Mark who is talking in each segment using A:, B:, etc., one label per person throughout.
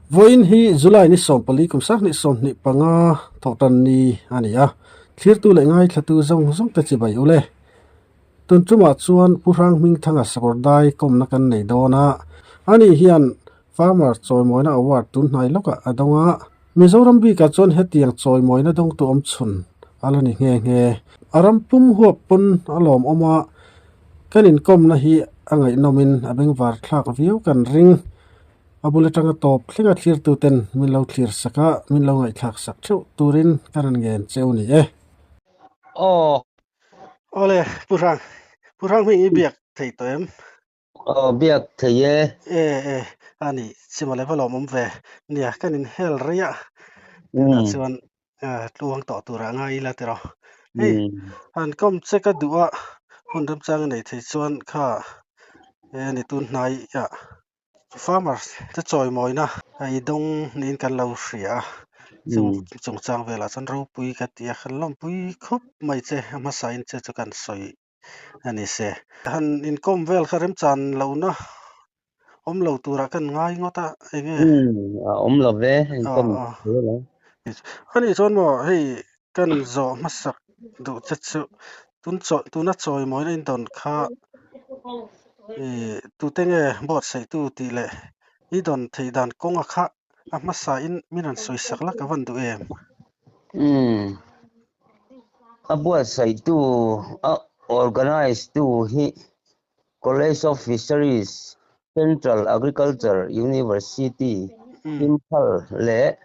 A: Vawiin hi July ni 14 kum 2025 thawhtan ni a ni a, thlirtu leh ngaithlatu zawng zawng te chibai u le. Tun tumah chuan Pu Hrang Hmingthanga Sakawrdai kawmna kan nei dawn a, ani hian Farmer Chawimawina Award tun hnai lawkah a dawng a, Mizoram bikah chuan hetiang chawimawina dawngtu awm chhun a la ni nghe nghe. A ram pum huap pawn a lawmawm a, kan inkawmna hi a ngaihnawmin a bengvar thlak viau kan ring. A bul atanga tawp thlenga thlirtuten min lo thlir sak a, min lo ngaihthlak sak theuh turin ka rawn ngen cheu ni e.
B: Aw.
A: Awle, Pu Hrang, Pu Hrang hming i biak thei tawh em?
B: Aw, biak thei e.
A: E, e, a ni, chima leh va lawmawm ve. Nia, kan inhel rei a, tunah chuan tluang tawh turah ngai ila tiraw. Hei, han kawm che ka duh a, hun remchang a nei thei chuan kha e ni tun hnai ah Farmers te chawimawina a i dawng niin kan lo hria a, chung chungchang velah chuan ropui ka ti a, kan lawmpui khawp mai che a hmasain che chu kan sawi a ni se. Han inkawm vel kha remchan lohna awm lo turah kan ngai ngawt a, eng nge?
B: A awm lo ve, inkawm zel ang.
A: A nih chuan maw hei kan zawh hmasak duh che chu tun chaw tuna chawimawina indawn kha Ih tute nge buatsaihtu tih leh i dawn theih dan kawnga kha a hmasa in min rawn sawi sak la ka van duh em?
B: Umm a buatsaihtu a organise tu hi College of Fisheries, Central Agriculture University, Imphal leh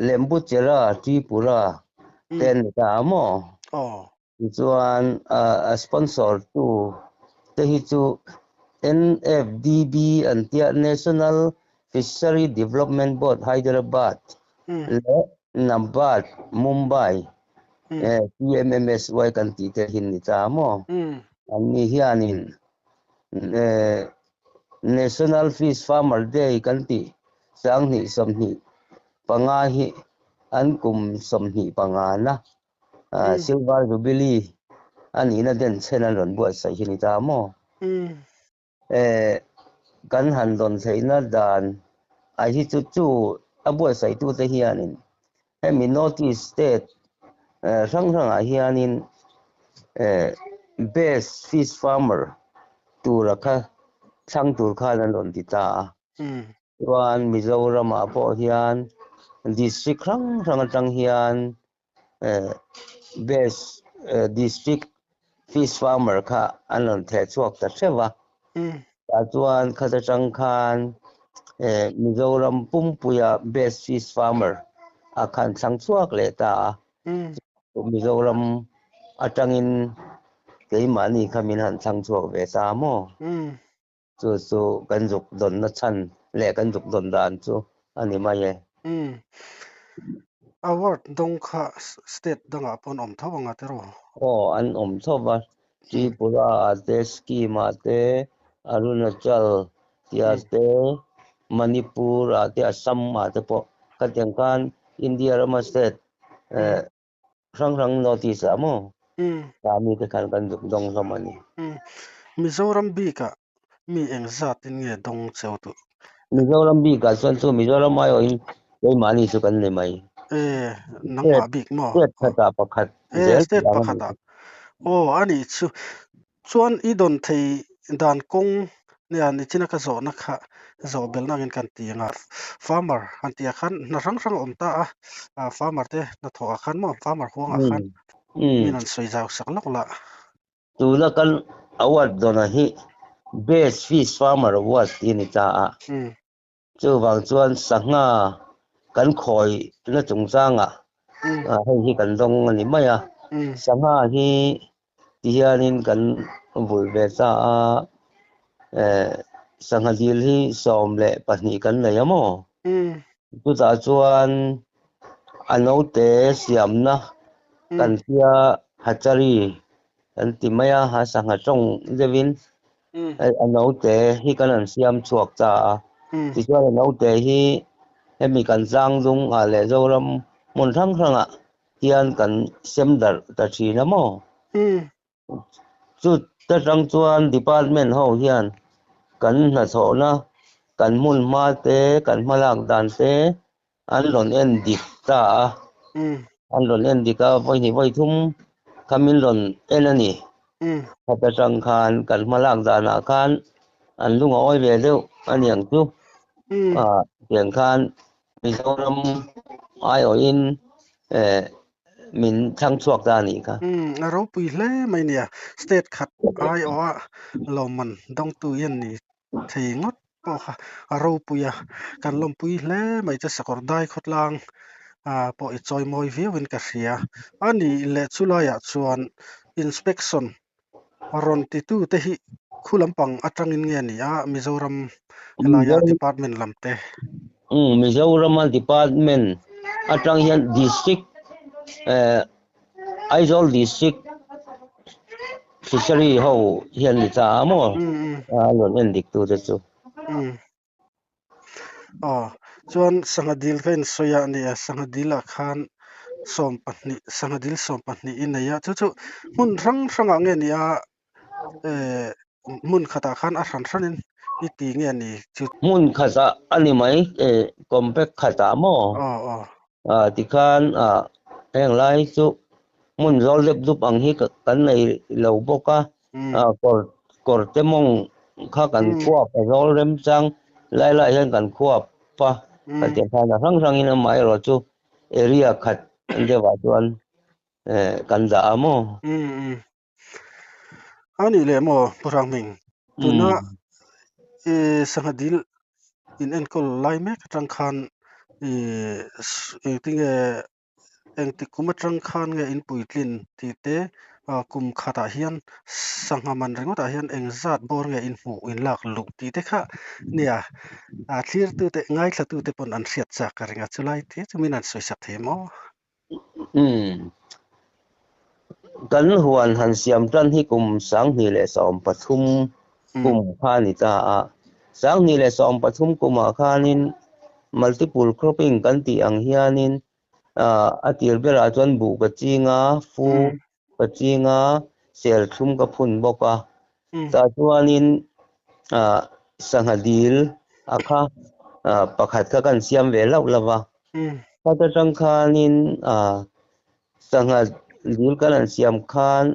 B: Lembucherra, Tripura te an ni ta a maw?
A: Aw.
B: Tichuan a sponsor tu te hi chu NFDB an tia National Fishery Development Board Hyderabad leh NABARD Mumbai PMMSY kan tih te hi an ni ta maw? An ni hianin National Fish Farmer Day kan tih 2025 hi an kum 25 na Silver Jubilee a nihna den chhen an rawn buatsaih hi ni ta maw? Kan han dawn theihna dan a hi chu chu a buatsaihtute hianin hemi North East state hrang hrangah hianin best fish farmer tura kha thlang tur khan an rawn ti ta a. Chuan Mizoramah pawh hian district hrang hrang atang hian best district fish farmer kha an rawn theh chhuak ta hreuh a. Tah chuan khat atang khan Mizoram pumpuia best fish farmer a khan thlang chhuak leh ta a. Mizoram atangin keimahni kha min han thlang chhuak ve ta maw? Chu chu kan zuk dawnna chhan leh kan zuk dawn dan chu a ni mai e.
A: Umm. Award dawng kha state dangah pawh an awm tho ang a tiraw?
B: Aw, an awm tho va. Tripura ah te, Sikkim ah te, Arunachal tih ah te, Manipur ah te, Assam ah te pawh khatiang khan India rama state hrang hrang North East ah maw? Tah mi te khan kan zuk dawng hlawm a ni.
A: Mizoram bikah mi engzatin nge dawng cheu duh?
B: Mizoram bikah chuan chu Mizoram aiawhin keimahni chu kan ni mai.
A: E, nangmah bik maw?
B: State khatah pakhat
A: zel. E, state pakhatah. Aw, a nih chu. Chuan i dawn thei dan kawng nia nichina ka zawhna kha zawh belh nakin kan ti ang a, farmer han tih ah khan hna hrang hrang a awm ta a, farmer te hnathawh ah khan maw farmer huangah khan min han sawi zau sak lawk lah.
B: Tuna kan award dawnah hi Best Fish Farmer Award tih a ni ta a, Chuvang chuan sangha kan khawi na chungchangah hei hi kan dawng a ni mai a. Sangha hi tihianin kan vulh ve ta a, sangha dil hi 12 kan nei a maw? Chutah chuan a naute siamna kan tia hatchery kan ti mai a, a sangha tawng deuhin A naute hi kan han siam chhuak ta a, tichuan a naute hi hemi kan tlangdung ah leh Zoram hmun hrang hrangah hian kan sem darh ta thin a maw? Chu ta tang chuan department ho hian kan hnathawhna Kan hmun hma te, kan hmalak dan te an rawn en dik ta a. An rawn en dik a, vawi hnih vawi thum kha min rawn en a ni. Khat atang khan kan hmalak danah khan an lung a awi ve deuh a niang chu. Tiang khan Mizoram aiawhin min thlang chhuak ta a nih kha.
A: A ropui hle mai nia. State khat aiawha lawmman dawngtu hian ni thei ngawt pawh kha a ropui a, kan lawmpui hle mai che sakawr dai khawtlang ah pawh i chawi mawi viau in ka hria. A nih leh chu laiah chuan inspection rawn titu te hi khu lampang atangin nge ni a Mizoram helaia department lam te?
B: Umm Mizorama department atang hian district eh Aizawl district fishery ho hian ni ta a maw a rawn en dik tu te chu.
A: Aw chuan sangha dil ka insawi a nia sangha dil ah khan 12 sangha dil 12 i nei a chu chu hmun hrang hrangah nge ni a eh hmun khatah khan a hran hranin i ti nge ni chu.
B: Hmun khatah a ni mai eh compact khatah maw?
A: Aw aw.
B: Ah tikhan ah heng lai chu hmun zawl dep dup ang hi kan nei lo bawk a, ah kawr kawr te mawng kha kan khuap a zawl remchang lai lai hian kan khuap a, khatiang khan a hrang hrangin amaherawh chu area khat deuhah chuan eh kan dah a maw?
A: A nih leh maw Pu Hrangming, tuna i sangha dil in enkawl lai mek atang khan i engtinge engtik kum atang khan nge in puitlin tih te kum khatah hian sangha man ringawtah hian engzat bawr nge in hmuh in lak luh tih te kha nia thlirtute ngaithlatute pawn an hriat chak ka ring a chulai te chu min han sawisak thei maw?
B: Umm. Kan huan han siam tan hi kum 2013 kum kha a ni ta a. 2013 kumah khanin multiple cropping kan tih ang hianin a tir berah chuan buh ka ching a, fu ka ching a, serthlum ka phun bawk a. Tah chuanin sangha dil a kha pakhat kha kan siam ve hlauh lo va. Khat atang khanin sangha dil kan han siam khan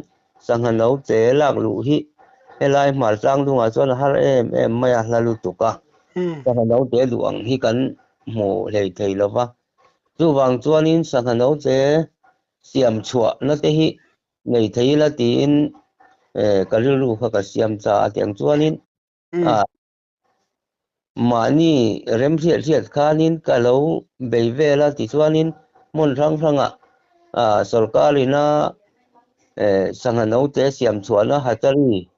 B: sangha naute lak luh hi helai hmar tlang dungah chuan a har em em mai a, hla lutuk a. Sangha naute duh ang hi kan hmu hlei thei lo va. Chuvang chuanin sangha naute siam chhuahna te hi nei thei ila tiin ka rilru kha ka siam ta a tiang chuanin mahni remhriat hriat khanin ka lo bei vel a tichuanin hmun hrang hrangah sorkarina sangha naute siam chhuahna hatchery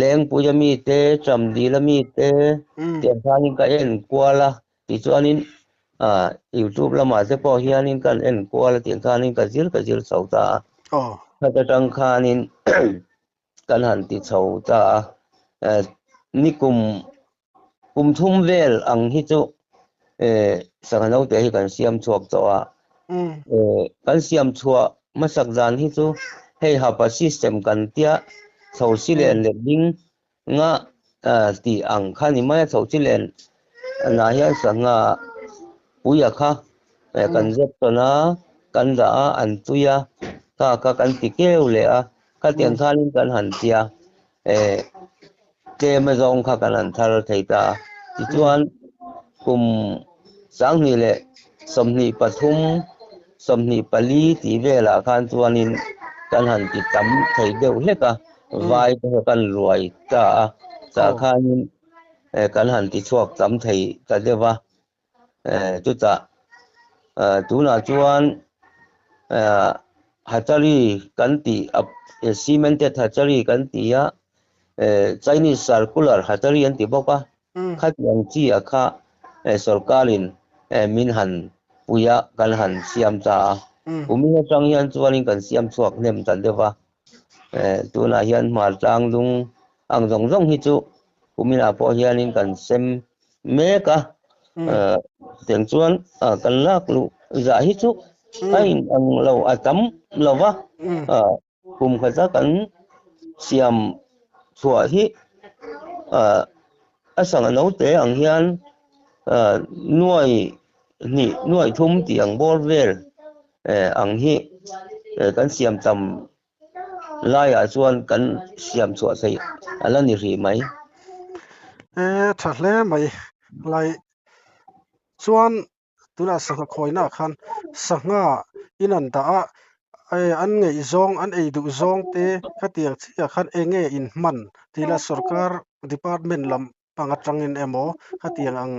B: Lengpuia mite Chamdila mite tiang khanin ka en kual a Tichuanin YouTube lamah te pawh hianin kan en kual a tih khanin ka zir ka zir chho ta a. Khat atang khanin kan han ti chho ta a. Nikum kum thum vel ang hi chu sangha naute hi kan siam chhuak tawh a. Kan siam chhuah hmasak dan hi chu hei hapa system kan tia chho si len leh ding Nga tih ang kha ni mai a, chho chi len nah hian sangha puia kha kan zep tawn a, kan dah a, an tui a, kha kha kan ti keu leh a, khatiang khanin kan han tia tlem azawng kha kan han thar thei ta a. Tichuan kum 2023, 24 tih velah khan chuanin kan han ti tam thei deuh hlek a. Vai te kha kan ruai ta a, tah khanin kan han ti chhuak tam thei ta deuh a, chutah tunah chuan hatchery kan tih cemented hatchery kan ti a, Chinese circular hatchery an ti bawk a, khatiang chi a kha sorkarin min han pui a, kan han siam ta a, kumin atang hian chuanin kan siam chhuak hnem ta deuh a. Tunah hian hmar tlang lung ang zawng zawng hi chu kuminah pawh hianin kan sem mek a, tiang chuan kan lak luh zah hi chu a in ang lo a tam lo va, kum khata kan siam chhuah hi. A sangha note ang hian nuai hnih nuai thum tih ang bawr vel ang hi kan siam tam laiah chuan kan siam chhuah theih a la ni hrih mai.
A: E tha hle mai lai chuan Tunah sangha khawinaah khan sangha in an dah a, an ngaihzawng an ei duh zawng te khatiang chiah khan eng nge in hman tih lah sorkar department lam pang atangin emaw khatiang ang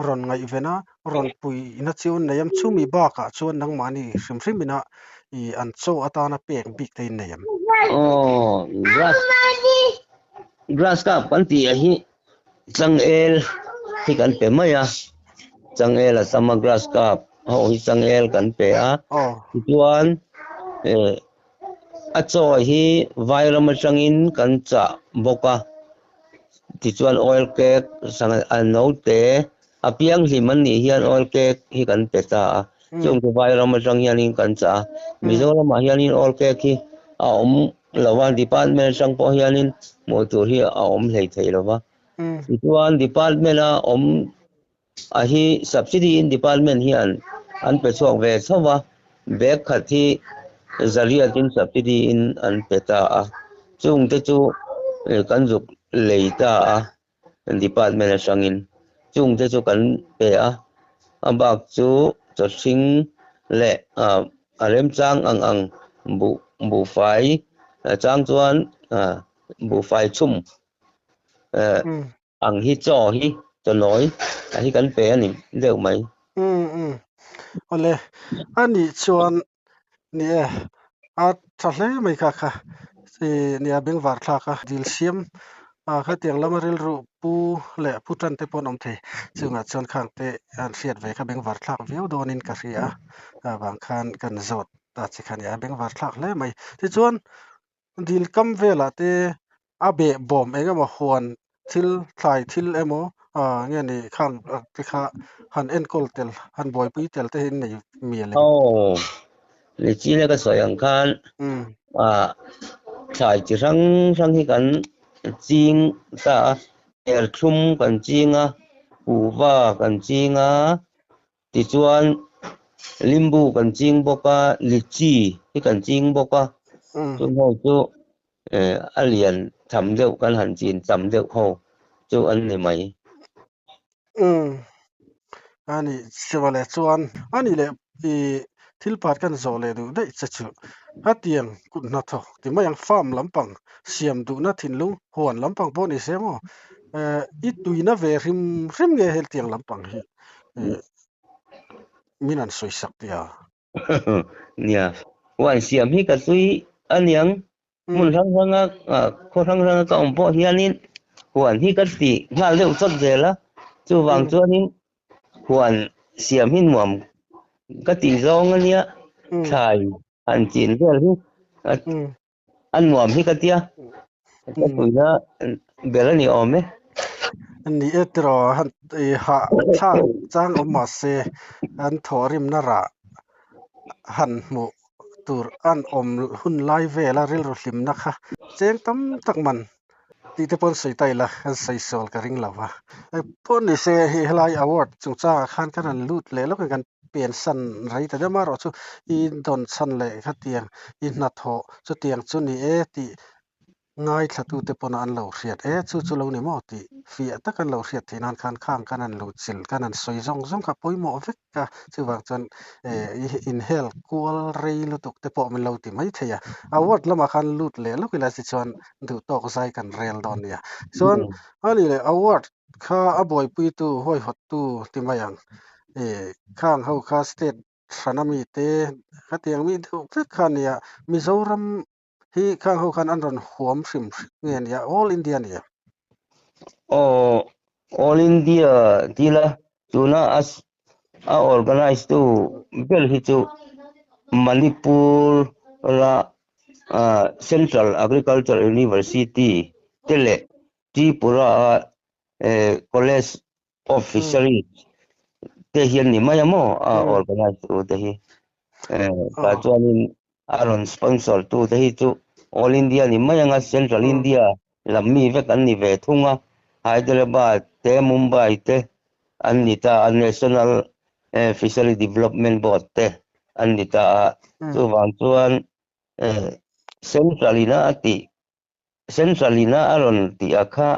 A: rawn ngaihven a, rawn puihna chu an nei em? Chumi bakah chuan nangmahni hrim hrim ina ih an chaw atana pek bik te in nei em?
B: Aw, grass grass cup kan tih ah hi Changel hi kan pe mai a, changel a tam a grass carp ho hi changel kan pe a, tichuan eh a chaw hi vairam atangin kan chah bawk a, tichuan oil cake sangha a note a pianghlim an nih hian oil cake hi kan pe ta a, chung chu vairam atang hianin kan chah a, Mizoramah hianin oil cake hi a awm lo va, department atang pawh hianin hmuh tur hi a awm hlei thei lo va. Tichuan department a awm a hi subsidy in department hian an pe chhuak ve chho va, bag khat hi zariatin subsidy in an pe ta a, chungte chu kan zuk lei ta a department atangin chungte chu kan pe a, a bak chu chawhring leh a remchang ang ang buh buhfai chang chuan buhfai chhum ang hi chaw hi chawnawi a hi kan pe a ni deuh mai.
A: Awle a nih chuan Ni e, a tha hle mai kha kha ih nia bengvar thlak a dil siam a khatiang lama rilru pu leh pu tan te pawh an awm thei chungah chuan khang te an hriat ve kha bengvar thlak viau dawnin ka hria a avang khan kan zawt ta che kha nia bengvar thlak hle mai tichuan Dil kam velah te a behbawm eng emaw huan thil thlai thil emaw ah nge ni khang te kha han enkawl tel han buaipui tel te hi an nei mial em?
B: Aw, Lechile ka sawi ang khan ah thlai chi hrang hrang hi kan ching ta a, serthlum kan ching a, kuhva kan ching a, Tichuan, limbu kan ching bawk a, litchi hi kan ching bawk a, chung ho chu a lian tham deuh kan han chin tam deuh ho chu an ni mai.
A: Umm, a ni Siva leh chuan a ni leh i thil pat kan zawh leh duh daih che chu hetiang kut hnathawk ti mai ang farm lampang siam duhna thinlung huan lampang pawh ni se maw i tuina ve hrim hrim nge hetiang lampang hi. Min an sawi sak tia.
B: Nia, huan siam hi ka tui aniang hmun hrang hranga khaw hrang hranga ka awm pawh hianin huan hi ka ti nghal deuh chawt zel a, chuvang chuanin huan siam hi nuam ka tih zawng ania, thlai han chin vel hi A nuam hi ka tia, ka tuina ber a ni awm e.
A: Ni e tiraw han i hah thlak chang awm mah se an thawhrimna rah han hmuh tur an awm hun lai vela rilru hlimna kha cheng tam tak man tih te pawh an sawi ta ila an sawi sawl ka ring lo va. Pawh ni se hei helai award chungchangah khan kan han lut leh lawk in kan Pensan rei ta deuh erawh chu i dawn chhan leh khatiang i hnathawh chutiang chu ni e tih ngaithlatute pawn an lo hriat e, chu chu lo ni maw tih fiah tak an lo hriat theih nan khan khang kan han lut chilh kan han sawi zawng zawng kha pawimawh vek a, chuvang chuan eh i inhel kual rei lutuk te pawh min lo ti mai thei a, award lamah khan lut leh lawk ila chi chuan duhtawk zai kan rel dawn nia. Chuan a ni leh award Kha a buaipuitu huaihawttu ti mai ang. Ih khang ho kha state hran ami te khatiang mi deuh vek kha a nia. Mizoram hi khang ho khan an rawn huam hrim hrim nge a nia, All India a nia.
B: Aw, All India tila tuna a a organize tu ber hi chu Manipur a Central Agriculture University te leh Tripura a College of Fisheries te hian ni mai a maw a organize tu te hi. Tah chuanin a rawn sponsor tu te hi chu All India ni mai anga Central India lam mi vek an ni ve thung a. Hyderabad te Mumbai te an ni ta a, National Fishery Development Board te an ni ta a. Chuvang chuan Central ina a tih Central ina a rawn tih a kha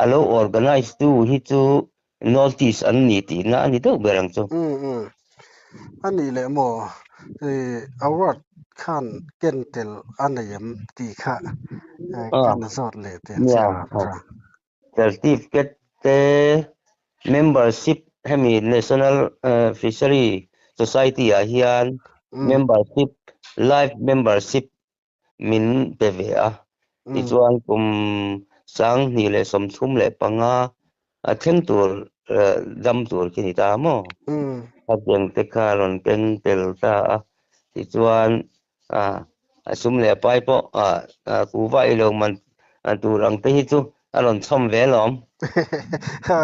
B: a lo organize tu hi chu North East an ni tihna a ni deuh ber ang chu.
A: A nih leh maw award khan ken tel a nei em tih kha kan zawt leh teh ang che a Pu.
B: Certificate te membership hemi National Fishery Society ah hian membership life membership min pe ve a, tichuan kum 2035 a thleng tur dam tur khi ni ta maw? Khatiang te kha rawn keng tel ta a, tichuan a sum leh a pai pawh kuhva i lo man tur ang te hi chu a rawn chhawm ve alawm.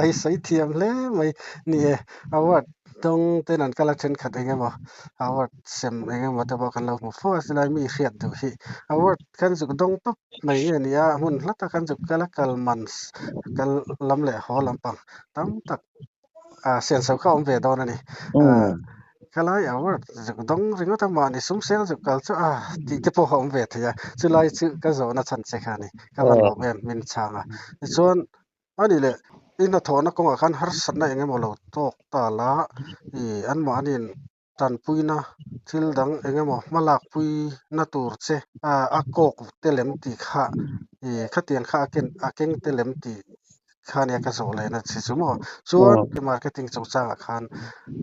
A: I sawi thiam hle mai. Ni e, award dawng ten an kal a thenkhat eng emaw award sem eng emaw te pawh kan lo hmu fo a, chulai mi hriat duh hi award kan zuk dawng tawp mai nge ni a, hmun hla tak an zuk kal a, kal man kal lam leh haw lampang tam tak Sianso kha awm ve dawn a ni. Khalai award zuk dawng ringawt a mahni sum seng zuk kal chu a tih te pawh a awm ve thei a, chulai chu ka zawhna chhan che kha a ni. Ka van lawm em min chhang a. Tichuan a nih leh i hnathawhna kawngah khan harsatna eng emaw lo tawk ta la i anmahniin tanpuina thil dang eng emaw hmalakpuina tur che a kawk te lem tih kha ih khatiang kha a ken a keng te lem tih kha nia ka zawh lehna che chu maw. Chuan marketing chungchangah khan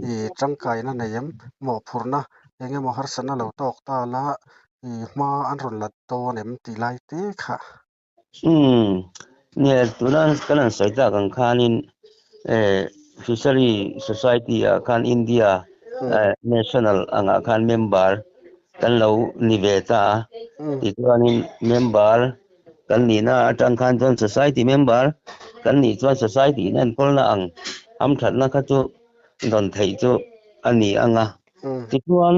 A: ih tangkaina nei em mawhphurhna eng emaw harsatna lo tawk ta la ih hma an rawn la dawn em tih lai te kha.
B: Umm, nia tuna kan han sawi tak ang khanin eh Fishery Society ah khan India eh National angah khan member kan lo ni ve ta a, tichuanin member kan nihna atang khan chuan Society member kan nih chuan Society in enkawlna ang hamthatna kha chu rawn theih chu a ni ang a, tichuan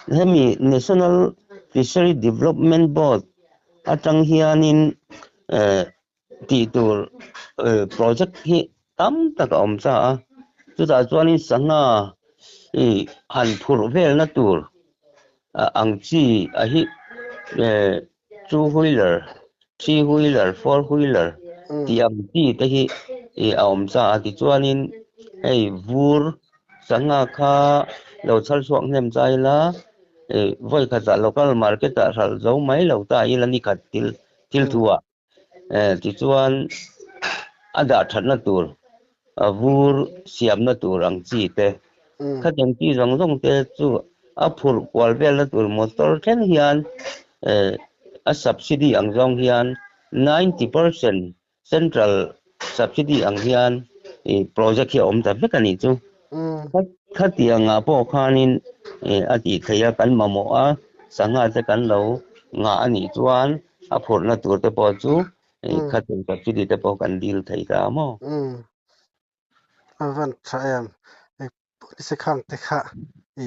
B: hemi National Fishery Development Board atang hianin tih tur project hi tam tak a awm ta a, chutah chuanin sangha ih han phurh velna tur ang chi a hi two wheeler, three wheeler, four wheeler tih ang chi te hi ih a awm ta a, tichuanin hei vur sangha kha lo chhar chhuak hnem ta ila Vawi khatah local market ah hralh zo mai lo ta ila ni khat thil thil thu ah tichuan a dah thatna tur a vur siamna tur ang chi te khatiang chi zawng zawng te chu a phurh kual velna tur motor thleng hian a subsidy ang zawng hian 90% Central subsidy ang hian i project hi a awm ta vek a nih chu. Khatiangah pawh khanin a tih theih a, kan mamawh a, sangha te kan lo ngah a nih chuan a phurhna tur te pawh chu khatiang subsidy te pawh kan dil thei ta maw?
A: A van tha em? Police khang te kha i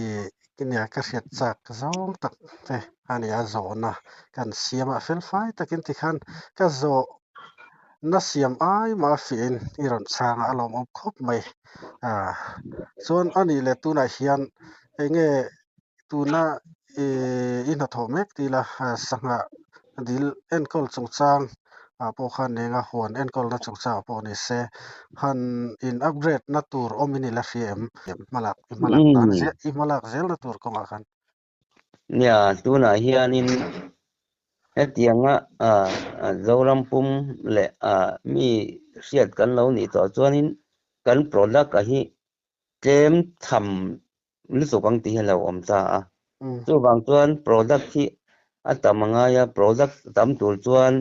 A: nia ka hriat chak zawng tak te a nia zawhna kan siam a fel fai takin tikhan ka zawh na siam ai mah a fiahin i rawn chhang a a lawmawm khawp mai ah chuan a nih leh tunah hian eng nge tuna i hnathawh mek tih la sangha dil enkawl chungchang ah pawh khan eng a huan enkawlna chungchang ah pawh ni se han in upgrade na tur awm in i la hria em hmalak i hmalak dan zel i hmalak zelna tur kawngah khan.
B: Nia tunah hianin hetianga Zoram pum leh mi hriat kan lo nih tawh chuanin kan product a hi tlem tham lutuk ang tih hi a lo awm ta a. Chuvang chuan product hi a tam a ngai a, product tam tur chuan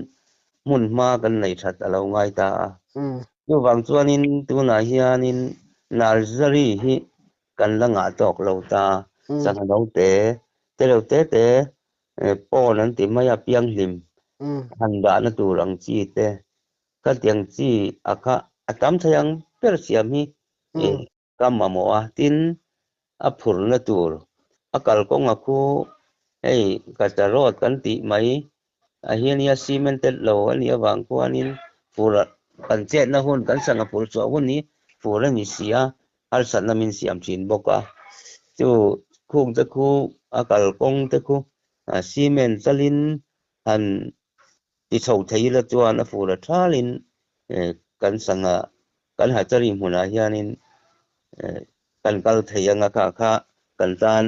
B: hmun hma kan nei that a lo ngai ta a. Chuvang chuanin tunah hianin nursery hi kan la ngah tawk lo ta a, sangha note te lo te te pawn an ti mai a, pianghlim han dahna tur ang chi te, khatiang chi a kha a tam thei ang ber siam hi Ka mamawh a, tin a phurna tur a kalkawng a khu hei kacha road kan tih mai a hian nia cemented lo a nih avang khuanin fur Kan chetna hun, kan sangha phur chhuah hun hi fur a ni si a, harsatna min siam thin bawk a. Chu khung te khu, a kalkawng te khu cement chalin han ti chho thei ila chuan a fur a thalin kan sangha kan hatchery hmunah hianin kan kal thei anga kha kha kan tan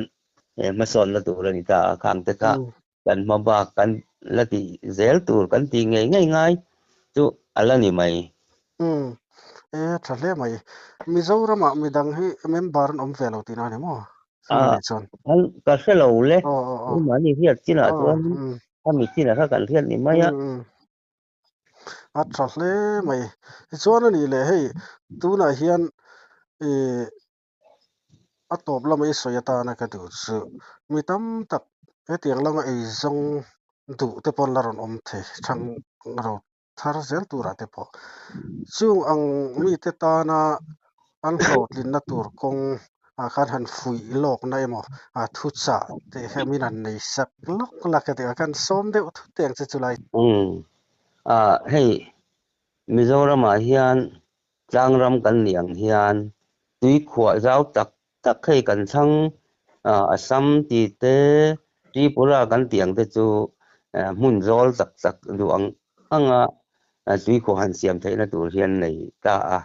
B: hmasawnna tur a ni ta a, khang te kha kan hma bak kan la tih zel tur kan tih ngei ngei ngai chu a la ni mai.
A: Umm e tha hle mai. Mizoramah midang hi member an awm ve lo tihna a ni maw? Chu
B: Ah
A: nih chuan.
B: an ka hre lo le.
A: Aw aw aw.
B: Keimahni hriat chinah
A: Aw
B: chuan
A: umm.
B: khami chinah kha kan hriat ni mai a.
A: Umm umm. A tha hle mai. Tichuan a nih leh hei tunah hian ih A tawp lama i sawi atana ka duh chu mi tam tak hetiang lama eizawng duh te pawh an la rawn awm thei thang ro thar zel turah te pawh. Chung ang mite tana an hlawhtlinna tur kawng ah khan han fuih lawkna emaw a thuchah te hian min han nei sak lawk lak hetiang ah khan sawm deuh thut te ang che chu lai.
B: Umm ah hei Mizoramah hian Tlangram kan nih ang hian tui khuah zau tak tak hei kan thlang Assam tih te Tripura kan tih ang te chu hmun zawl tak tak duh ang anga tui khuah han siam theihna tur hian nei ta a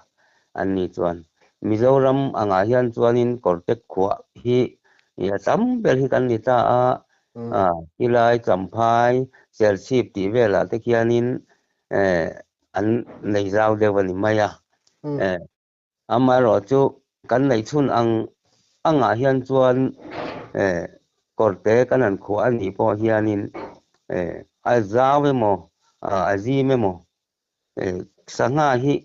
B: an ni chuan Mizoram angah hian chuanin kawrte khuah hi a tam ber hi kan ni ta a Tilai Champhai Serchhip tih velah te khianin an nei zau deuh a ni mai a. Amaherawh chu kan neih chhun ang angah hian chuan kawrte kan han khuah a nih pawh hianin a zau emaw a zim emaw sangha hi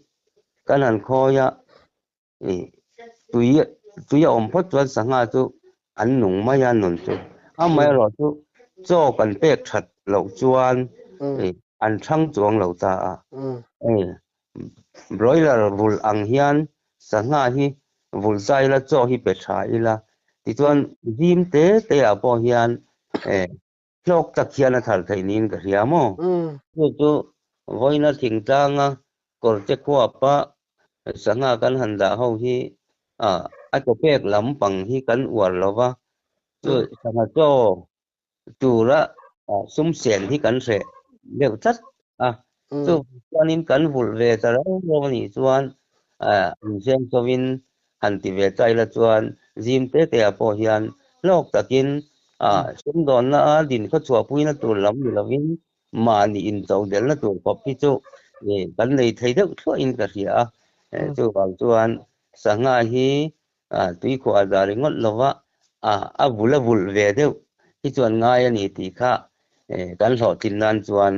B: kan han khawi a Tui tui a awm phawt chuan sangha chu an nung mai a nun chu. Amaherawh chu chaw kan pek that loh chuan an thang chuang lo ta a. Broiler vulh ang hian sangha hi vulh zai ila chaw hi pe tha ila tichuan zim te te ah pawh hian hlawk tak hian a thar theih niin ka hria maw? Chu chu vawiina thingtlanga kawrte khuapa sangha kan han dah ho hi a chawpek lampang hi kan uar lo va, chu sangha chaw tura sum sen hi kan hreh deuh tlat a. Chu chuanin kan vulh ve ta rau rau a nih chuan insiam chauhin han ti ve ta ila chuan zim te te ah pawh hian hlawk takin sumdawnna a din khaw chhuahpuina tur lam ni lovin mahni intodelhna tur khawp hi chu kan nei thei deuh thluahin ka hria a. Chuvang chuan sangha hi tuikhuah a za ringawt lova a vul a vulh ve deuh hi chuan ngai a ni tih kha kan hlawhtlin nan chuan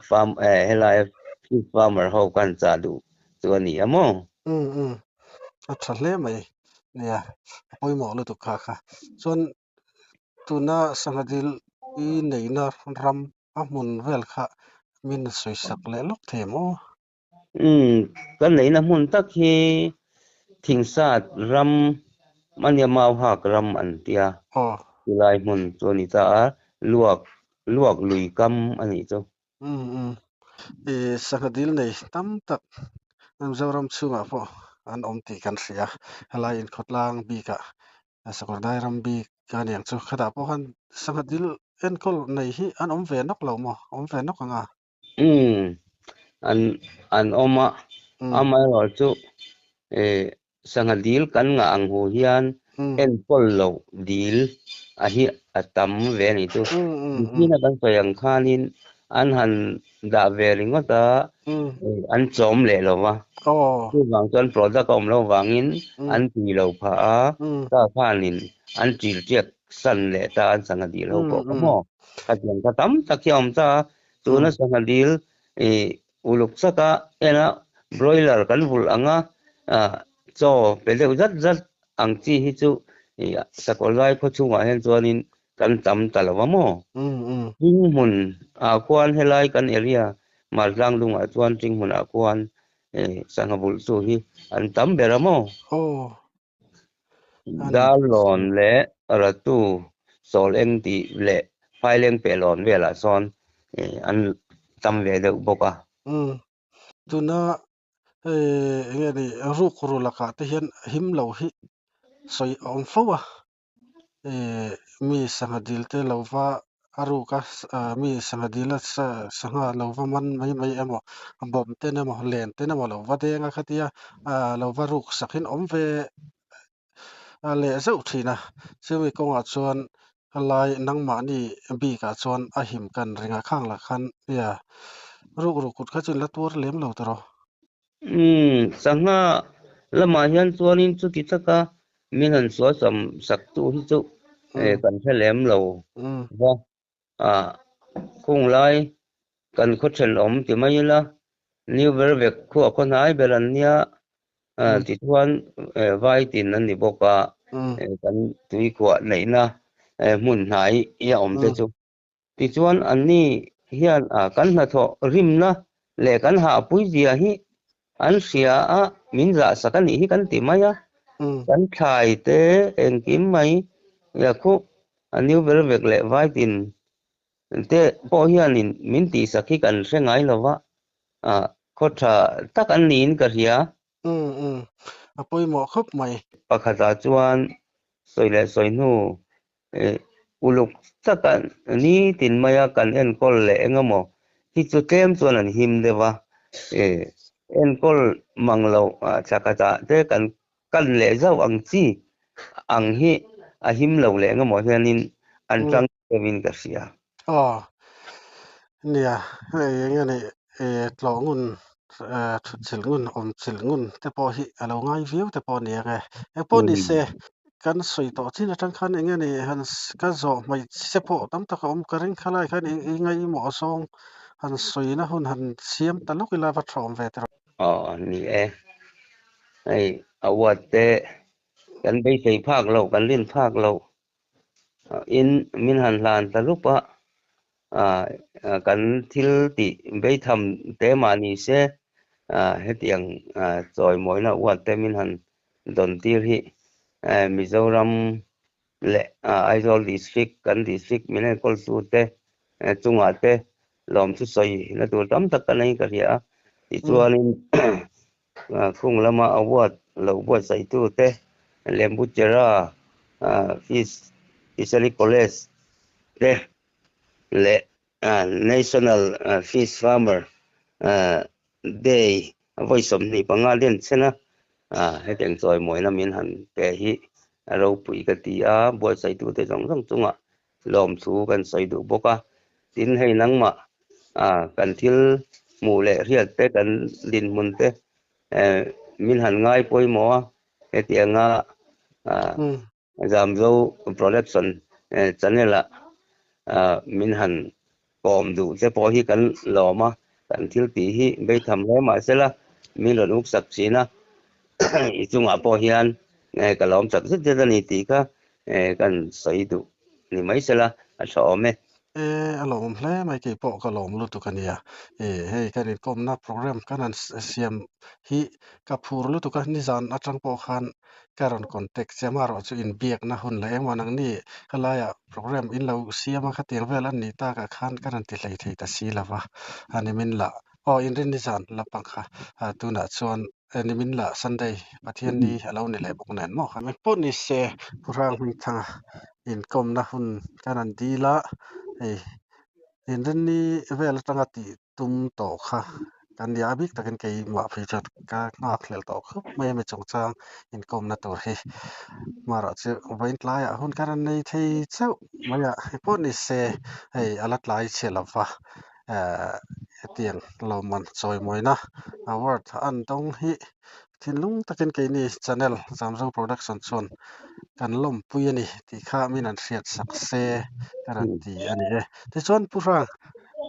B: farm helai fish farmer ho kan chah duh chu a ni a maw?
A: Umm umm a tha hle mai nia a pawimawh lutuk kha kha chuan tuna sangha dil i neihna ram a hmun vel kha min sawisak leh lawk thei maw?
B: Umm ka neihna hmun tak hi Thingsat ram ania Mauhak ram an tia chulai hmun chu a ni ta a luak luak lui kam a nih chu.
A: Umm umm i sangha dil nei tam tak Mizoram chhungah pawh an awm tih kan hria helai inkhawtlang bikah Sakawrdai ram bik a niang chu khatah pawh khan sangha dil enkawl nei hi an awm ve nawk lo maw awm ve nawk ang a.
B: Umm an an awm a, amaherawh chu eh sangha dil kan ngah ang hu hian enkawl loh dil a hi a tam ve a nih chu. Nichina kan sawi ang khanin an han dah ve ringawt a, an chawm leh lo va, chuvang chuan product a awm loh vangin an tui lo phah a, ta khanin an ṭil ṭiak san leh ta an sangha dil ho pawh kha maw. Khatiang kha tam tak hi a awm ta a, tuna sangha dil ih uluk chaka en a broiler kan vulh ang a, chaw pe deuh zat zat ang chi hi chu ih sakawr lai khaw chhungah hian chuanin kan tam ta lo va maw? Ṭinghmun ah khuan helai kan area Martlang dungah chuan ṭinghmun ah khuan ih sangha vulh chu hi an tam ber a maw? Darlawn leh Ratu sawl eng tih leh Phaileng pehlawn velah sawn an tam ve deuh bawk a.
A: Tuna hei enge ni rukru lakah te hian him lo hi sawi a awm fo a, mi sangha dil te lo va a ruk a, mi sangha dil a sangha lo va man mai mai emaw bawm ten emaw len ten emaw lo va deng a khatia lo va ruk sak in awm ve a leh zeuh thin a, chumi kawngah chuan helai nangmahni bikah chuan a him kan ring a, khang lah khan nia rukru kut kha chu in la tuar lem lo tawh.
B: Umm, sangha lamah hian chuanin chuti taka min han sualsam sak tu hi chu kan hre lem lo va, ah khung lai kan khaw thenawm ti mai ila New Vervek khu a khaw hnai ber an nia tichuan vai tin an ni bawk a, kan tuikhuah neihna hmun hnai i a awm te chu. Tichuan anni hian kan hnathawh rimna leh kan hahpui zia hi an hria a, min zahsak a nih hi kan ti mai a, kan thlai te engkim mai khuh a new ber vek leh vai tin te pawh hianin min tihsak hi kan hre ngai lo va, khaw tha tak an niin ka hria.
A: Umm umm, a pawimawh khawp mai.
B: Pakhatah chuan sawi leh sawi hnu uluk taka nitin maia kan enkawl leh eng emaw hi chu tlem chuan an him deuh a, enkawl mang loh thla khatah te kan kan leh zauh ang chi ang hi a him lo leh eng emaw hianin an tang deuhin ka hria.
A: Aw, nia, hei eng nge ni tlawh ngun thut chilh ngun awm chilh ngun te pawh hi a lo ngai viau te pawh a ni ang e. Eng pawh ni se kan sawi tawh chin atang khan eng nge ni han ka zawh hmeichhe pawh tam tak a awm ka ring kha lai khan i ngaihmawh zawng han sawina hun han siam ta lawk ila va tha awm ve tawh.
B: Aw ni e, hei award te kan beisei phak loh kan rin phak loh in min han hlan ta lup a, kan thil tih beitham te mah ni se hetiang chawimawina award te min han dawn tir hi Mizoram leh Aizawl District kan District min enkawl tu te chungah te lawmthu sawi na tur tam tak ka nei ka hria a, tichuanin Khung lama award lo buatsaihtu te Lembucherra Fish Fishery College te leh National Fish Farmer Day vawi 25 den chen a, hetiang chawimawina min han pe hi ropui ka ti a, buatsaihtute zawng zawng chungah lawmthu kan sawi duh bawk a, tin hei nangmah kan thil hmuh leh hriat te kan dinhmun te min han ngai pawimawh a, hetianga Zamzo Production channel ah min han kawm duh te pawh hi kan lawm a, kan thil tih hi beitham hle mahsela min rawn uk sak thin a, i chungah pawh hian ka lawm chak zet zet a ni tih kha kan sawi duh ni mai sela a tha awm e.
A: E, a lawm hle mai kei pawh ka lawm lutuk a nia. E, hei kan inkawmna program kan han siam hi ka phur lutuk a, nizan atang pawh khan ka rawn contact che amaherawh chu inbiakna hun leh engmah nangni helaiah program in lo siam a khatiang vel an nih takah khan ka rawn ti hlei thei ta si lo va, a nimin lah aw inrin nizan lampang kha tunah chuan nimin lah Sunday Pathianni a lo ni leh bawk nen maw kha engpawh ni se Pu Hranghlui-thanga inkawmna hun kan han dil a, hei inrinni vel atanga tih tum tawh kha kan nia a bik takin keimah phei chuan ka nghak hlel tawh khawp mai a mi chungchang inkawmna tur hi marawh chu vawiin tlaiah hun ka rawn nei thei chauh mai a engpawh ni se hei a la tlai chhe lo va eh hetiang lawmman chawimawina award an dawng hi thinlung takin keini channel Zamzo production chuan kan lawmpui a ni tih kha min an hriat sak se ka rawn ti a ni e tichuan Pu Hrang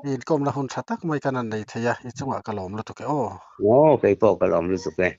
A: Inkawmna hun tha tak mai kan han nei thei a, i chungah ka lawm lutuk e aw.
B: Aw, kei pawh ka lawm lutuk e.